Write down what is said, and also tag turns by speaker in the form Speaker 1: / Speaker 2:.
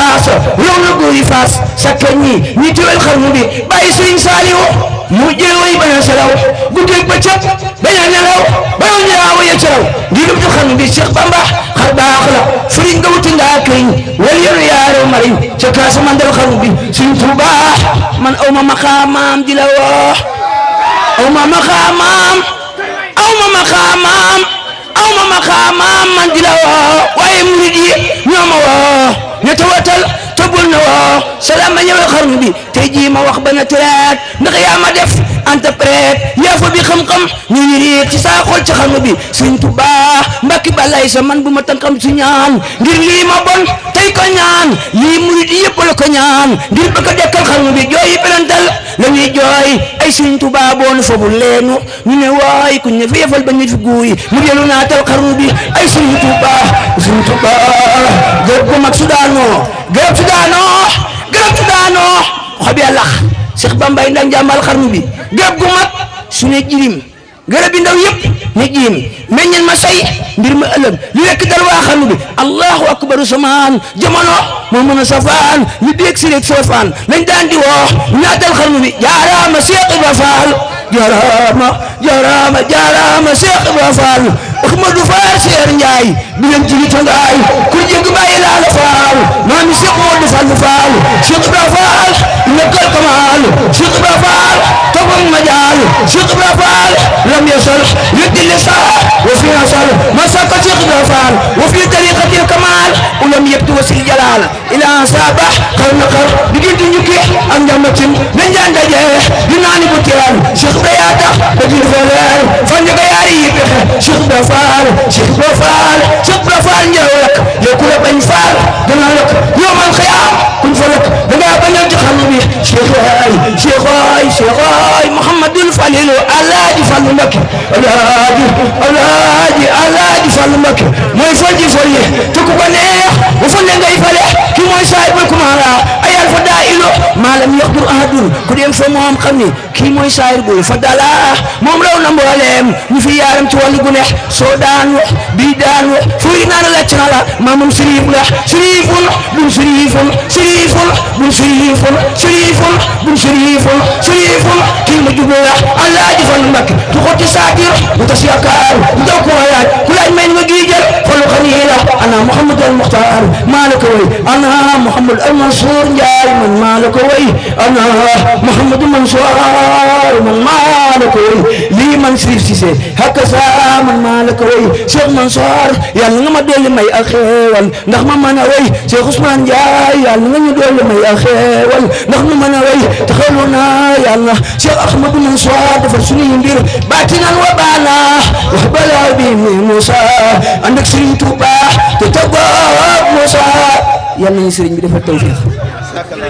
Speaker 1: Faasa yow na góori Faas sakka ñi teewal xarnu bi bàyyi Sëriñ Saaliw mu jël way bañ a salaw guddeeg bëccëg bañ a nelaw bañ a nelaw ya caraw ngir lu xarnu bi Cheikh Bamba xar baax la fëriñ nga wuti ndaa këriñ wal yenu yaaro mariñ ca kaasa mandal xarnu bi Sëriñ Tuuba man aw ma maqaamaam di la woo aw ma maqaamaam man di la woo waaye murid yi ñoo ma woo ña tawatal tëbbul na woo salaam ma ñëwal xarnu bi tey jii ma wax ba na tëraat ndax yaa ma def interprète yaa fa bi xam-xam ñu yëriit ci saa xool ci xarnu bi Sëriñ Tuuba Mbàkke balay sa man bu ma tànkam ci ñaan ngir lii ma bon tey ko ñaan lii murid yëpp la ko ñaan ngir bëgg a dekkal xarnu bi jooyi perantal la ñuy jooy ay Sëriñ Tuuba boonu foofu leenu ñu ne waay ku ñu fi yefal ba ñu fi guuy mu dellu naatal xarnu bi ay Sëriñ Tuuba garab gu mag su daanoo xob ya lax Cheikh Bamba yi ndax jàmbal xarnu bi garab gu mag su ne jirim garab yi ndaw yëpp ne jirim meññeen ma say mbir ma ëllëg li rekk dal waa xarnu bi allahu akbaru samaan jamono moo mën a safaan li déeg si rek soofaan lañ daan di woo ñaatal xarnu bi jaaraama Cheikh Ibra Fall jaaraama Cheikh Ibra Fall Ahmadou Fall Seer Njaay bi leen jigi tangaay ku jégg bàyyi laa la faal maami Cheikh Modou Fall Cheikh Ibra Fall nekkal kamaal Cheikh Ibra Fall togong majaal Cheikh Ibra Fall lam yasal yeddi lisaa wa fi asal masaka Cheikh Ibra Fall wa fi tariqatil kamaal ulam yebtu wasil jalaal ila sabah xar na xar diggante ñukki ak njàmbatin nañ daan daje di naani bu tiraan Cheikh Ibra yaa tax ba jir feleer fan nga yaari yi pexe Cheikh Ibra Fall njëw lak yow ku la bañ Fall dana lak yow man xiyaam kuñ fa lak da ngaa bañal ci xarnu bi Cheikh Mouhamadul Falilu Alaaji Fallu Mbakke Alaaji Fallu Mbakke mooy fol ji fol yi te ku ko neex bu folle ngay fale ki mooy saahibul kumaara ayal fa daa ilo maalam yaxdur ahadun ku dem fa moom xam ni kii mooy saahir bul fa dala moom raw na mbooleem ñu fi yaaram ci wàllu gu neex soo daanu bii daanu fuy naan la ci na la maamum sirif la sirifun bun sirifun kii ma jublu la Alaaji Fallu Mbakke tu xotti saatir bu tas yaakaar bu daw ko wayaat ku laaj may nga giijal xolu xaniila ana Muhammad al Muxtaar maa la ko way ana Muhammad al Mansour Njaay man maa la ko way ana Muhammad Mansour man maa la ko way lii man Sirif Cissé hakka saa man maa la ko way Cheikh Mansour yàlla nga ma dolli may ak xeewal ndax ma mën a way Cheikh Ousmane Njaay yàlla nga ñu dolli may ak xeewal ndax ma mën a way taxalu naa yàlla Cheikh Ahmadou Mansour defar suñuy mbir baatinan wa baana wax balaa bi mi Moussa ànd ak Serigne Touba te tagoo Moussa yàlla nañu Serigne bi defal tawfiq